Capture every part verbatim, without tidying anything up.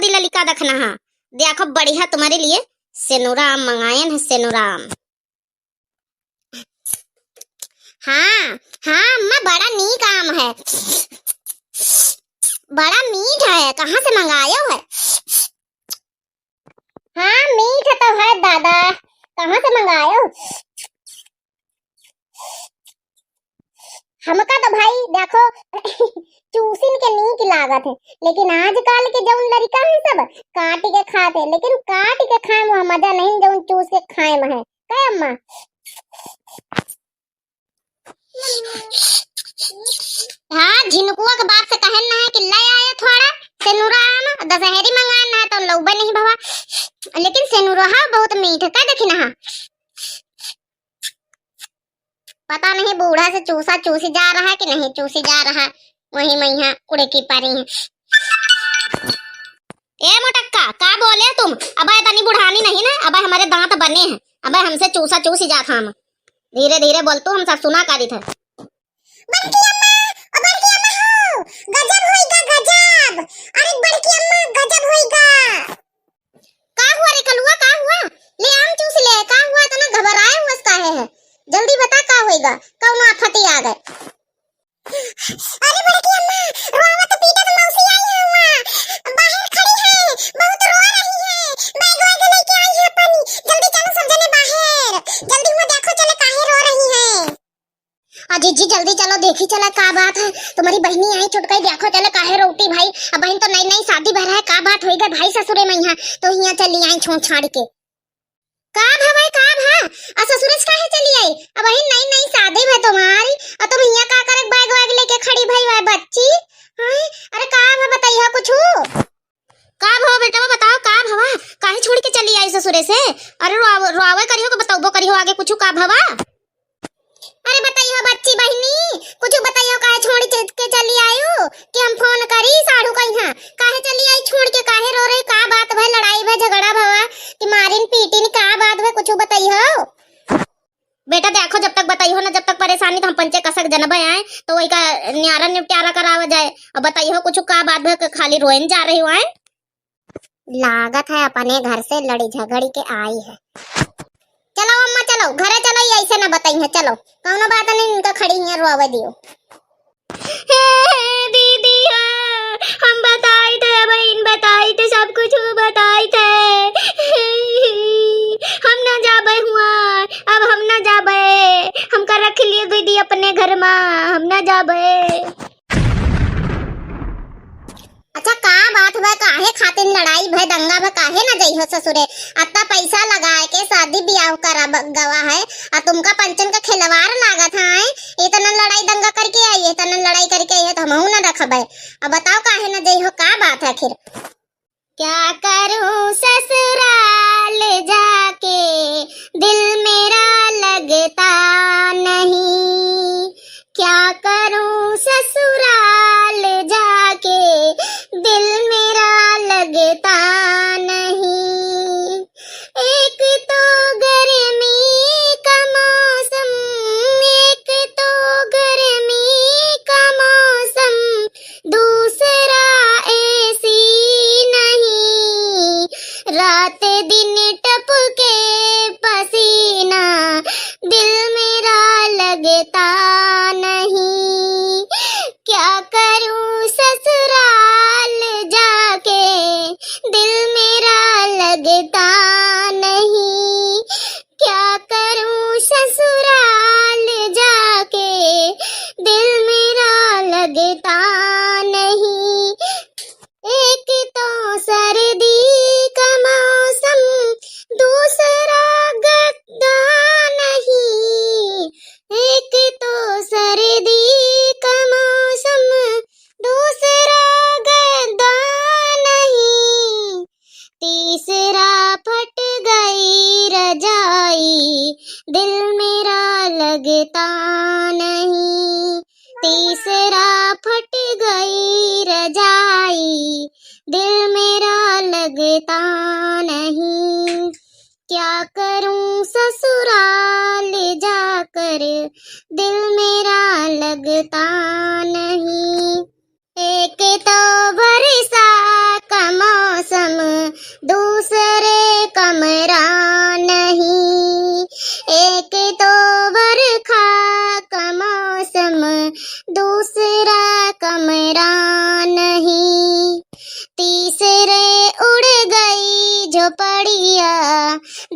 शादी ललिका देखना है। देखो बढ़िया तुम्हारे लिए सेनुराम मंगायन है, सेनुराम। हाँ, हाँ अम्मा, बड़ा नीक आम है, बड़ा मीठ है, कहाँ से मंगायो है? हाँ, मीठ तो है दादा, कहाँ से मंगायो? हमका तो भाई देखो चूसिन के नीक लागत है, लेकिन आजकल के जौन लड़िका है सब काट के खात है, लेकिन काट के खाए में मजा नहीं जौन चूस के खाए में है। का अम्मा? हाँ, झिनकुआ के बाप से कहन ना है कि ले आए थोड़ा सेनुरा आम, दशहरी मंगान ना है तो लौबे नहीं भवा, लेकिन सेनुरा बहुत मीठ है, का देखी ना। पता नहीं बूढ़ा से चूसा चूसी जा रहा है कि नहीं चूसी जा रहा है, वही मैया उड़की पारी है। ए मोटक्का, का बोले तुम? अबे इतनी बुढ़ानी नहीं ना, अबे हमारे दांत बने हैं, अबे हमसे चूसा चूसी जात हम। धीरे धीरे बोल तू, हम सब सुना करित है। बड़की अम्मा, ओ बड़की अम्मा हो, गजब होइगा, गजब। अरे बड़की अम्मा, गजब होइगा। का हुआ रे कलुआ, का हुआ? ले आम चूस ले, का हुआ? इतना घबराए हुआ काहे है? जल्दी बता का होइगा, कौनो आफत आ गए? अरे बड़की अम्मा, रोवत पीटत मौसी आई है हुआ, बाहर खड़ी है, बहुत रो रही है, बैग वैग लेके आई है अपनी, जल्दी चलो सब जने बाहर, जल्दी हुआ देखो चले काहे रो रही है। आ जीजी, जल्दी चलो, देखी चला का बात है। तुम्हारी बहिनी आई छुटकाई, देखो चले काहे रोटी भाई। अब बहिन तो नई नई शादी भरा है, का बात होइगा भाई ससुरे में यहाँ, तो यहाँ चली आई छोड़ छाड़ के। का भवा, का भा? आ ससुरे से काहे चली आई? अब बहिन नई नई शादी भा तुम्हारी, और तुम यहाँ का करे बैग वैग लेके खड़ी भई हुआ बच्ची? हाँ, अरे का भा बताइए कुछ? का भवा बेटवा, बताओ का भवा, काहे छोड़ के चली आई ससुरे से? अरे रोआव-, रोआवे करियो कि बतौबो करियो आगे कुछ का भवा? अरे बताइयो बच्ची बहिनी, कुछ बताइयो काहे छोड़ के, के चली आयु कि हम फोन करी साढ़ू कहिया? काहे चली आई छोड़ के, काहे रो रही, का बात भा, लड़ाई भा, झगड़ा भवा कि मारिन पीटिन, का बात भा, कुछ बताइयो। बेटा देखो, जब तक बताइहो ना, जब तक परेशानी तो हम पंचे कसक जनबे आए, तो वही का न्यारा निपटारा करावा जाए। अब बताइहो कुछ का बात भा, खाली रोएन जा रही हो आए। लागत है अपने घर से लड़ी झगड़ी के आई है। चलो अम्मा चलो, घरे चलो, ये ऐसे ना बताइए, चलो कौनो बात नहीं, इनका खड़ी हियाँ रोवे दियो। हे दीदी हो, हम बताई थे बहिन, बताई थे, सब कुछ बताई थे। हम ना जाबे हुआ, अब हम ना जाबे, हमका रख लिए दीदी अपने घर मा, हम ना जाबे। अच्छा का बात बा, काहे खातिर लड़ाई भय दंगा बा, काहे ना जइहो ससुरे? अत्ता पैसा लगाए के शादी बियाह करा ब-, गवा है, आ तुमका पंचन का खिलवाड़ लागत है। इतना लड़ाई दंगा करके आई, इतना लड़ाई करके आई है तो हमहू ना रखबे। अब बताओ काहे ना जइहो, का बात है आखिर? क्या करूं ससुराल जाके, दिल मेरा लगता नहीं। क्या करूं ससुराल जाके, दिल मेरा लगता नहीं। एक तो गर्मी का मौसम, एक तो गर्मी का मौसम, दूसरा एसी नहीं, रात दिन टपके पसीना, दिल मेरा लगता नहीं। क्या करूं ससुराल जाके, दिल मेरा लगता नहीं। क्या करूं ससुराल जाके, दिल मेरा लगता नहीं। एक तो सर्दी का मौसम, दूसरा गद्दा नहीं। एक तो सर्दी का मौसम, दूसरा गद्दा नहीं। तीसरा फट गई रजाई, दिल मेरा लगता नहीं। तीसरा फट गई रजाई, दिल मेरा लगता नहीं। क्या करूं ससुराल जाकर, दिल मेरा लगता नहीं। एक तो बरसा का मौसम,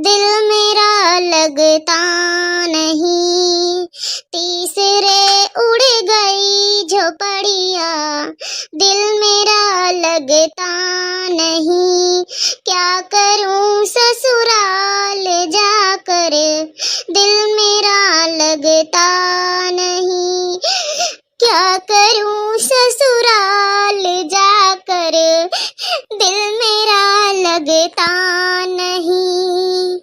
दिल मेरा लगता नहीं, तीसरे उड़ गई झोपड़िया। दिल मेरा लगता नहीं, क्या करूं ससुराल जाकर, दिल मेरा लगता नहीं। क्या करूं ससुराल जाकर, दिल मेरा लगता नहीं।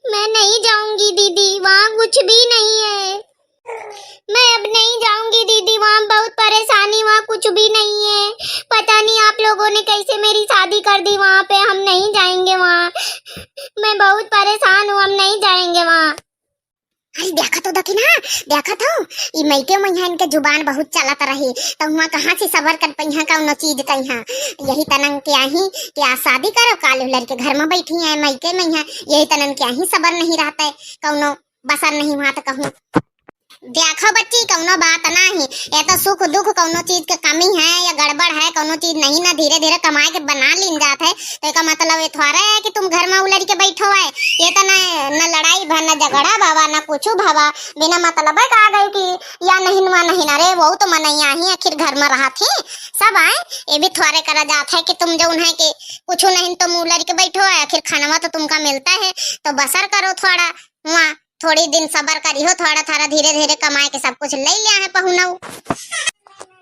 मैं नहीं जाऊंगी दीदी, वहाँ कुछ भी नहीं है। मैं अब नहीं जाऊंगी दीदी, वहाँ बहुत परेशानी, वहाँ कुछ भी नहीं है। पता नहीं आप लोगों ने कैसे मेरी शादी कर दी वहाँ पे, हम नहीं जाएंगे वहाँ। मैं बहुत परेशान हूँ, हम नहीं जाएंगे वहाँ। अरे देखा तो दखिना, देखा तो, ई मइके मइहाँ इनके जुबान बहुत चलत रही, तो हुआँ कहाँ से सबर कर पइहाँ कउनो चीज कइहाँ। यही तनन के आही कि आज शादी करो, काल उ लड़के घर में बैठी हैं मइके मइहाँ, यही तनन के आही सबर नहीं रहते, कउनो बसर नहीं हुआ तो कहूँ। देखो बच्ची, कउनो बात नाही, ये तो सुख दुख कउनो चीज के कमी है या गड़बड़ है, कउनो चीज नहीं ना, धीरे धीरे कमाए के बना लीन जात है, तो एका मतलब ये थोड़ा है कि तुम घर में उलझ के बैठो है। ये तो ना, ना लड़ाई भा, ना झगड़ा भावा, ना कुछ भावा, बिना मतलब है का गई कि या नहीं वा नहीं, अरे वो तो मनैया ही आखिर घर में रहत ही सब आए, ये भी थोड़े करा जात है कि तुम जउन है कि कुछ नहीं तुम उलझ के बैठो है, आखिर खानवा तो तुमका मिलता है, तो बसर करो थोड़ा। हुआ थोड़ी दिन सबर करिहो, थोड़ा थोड़ा धीरे धीरे कमाए के सब कुछ ले लिया है पहुनऊ।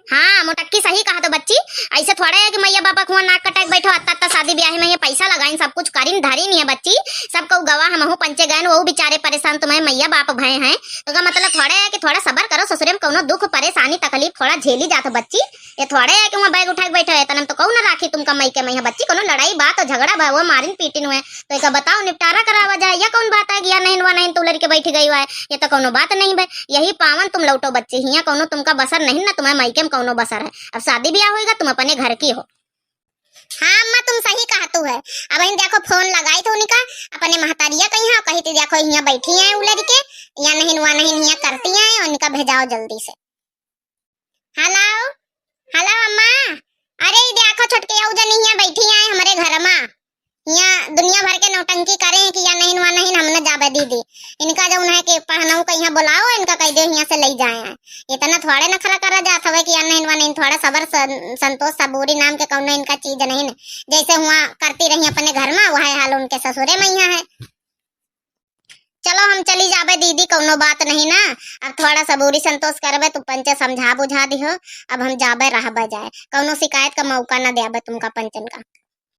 हाँ, मोटक्की सही कहा तो बच्ची, ऐसे थोड़े है कि मैया बापा के हुआ नाक कटाए के बैठो, अत्ता अत्ता शादी ब्याह में ये पैसा लगाइन, सब कुछ करिन धरिन है बच्ची, सब कहू गवा हमहू पंचे गए, वो बेचारे परेशान, तुम्हें मैया बाप भए हैं, तो का मतलब थोड़े है कि थोड़ा सबर करो, ससुरे में कउनो दुख परेशानी तकलीफ थोड़ा झेली जात बच्ची, ये थोड़े है कि वहाँ बैग उठा के बैठे है, तनम तो कहू ना राखी तुमका मइके मइहाँ बच्ची, कउनो लड़ाई बात और झगड़ा भा, वो मारिन पीटिन हुए, तो एका बताओ निपटारा करावा जाए, या कउन बात है कि या नहीं वा नहीं तू लड़के बैठ गई हुआ है, ये तो कउनो बात नहीं बे, यही पावन तुम लौटो बच्ची, हियाँ कउनो तुमका बसर नहीं ना, तुम्हें मइके में कउनो बसर है, अब शादी ब्याह होएगा तुम अपने घर की हो। हाँ अम्मा, तुम सही कहतू है। अब इन देखो फोन लगाई थी उनका अपने महतारिया कइहाँ, कही थी देखो हियाँ बैठी हैं उ लड़के, या नहीं वा नहीं हियाँ करती हैं, उनका भेजाओ जल्दी से। हेलो, हेलो अम्मा, अरे ई देखो छोटके यऊ जनी हियाँ बैठी हैं हमरे घर मा, हियाँ दुनिया भर के नौटंकी करे हैं कि या नहीं वा नहीं हम न जाबे दीदी, इनका जउन है कि पहनऊ कइहाँ बुलाओ, इनका कह दो हियाँ से ले जाए हैं। इतना थोड़े नखरा करा जात हवे कि या नहीं वा नहीं, थोड़ा सबर सं-, संतोष सबूरी नाम के कउनो इनका चीज नहीं न, जैसे हुआ करती रही अपने घर मा, वह हाल उनके ससुरे मइहाँ है। चलो हम चली जाबे दीदी, कउनो बात नहीं ना, अब थोड़ा सबूरी संतोष करबे, तू पंचे समझा बुझा दिहो, अब हम जाबे रहबे जाए, कउनो शिकायत का मौका ना देबे तुमका पंचन का।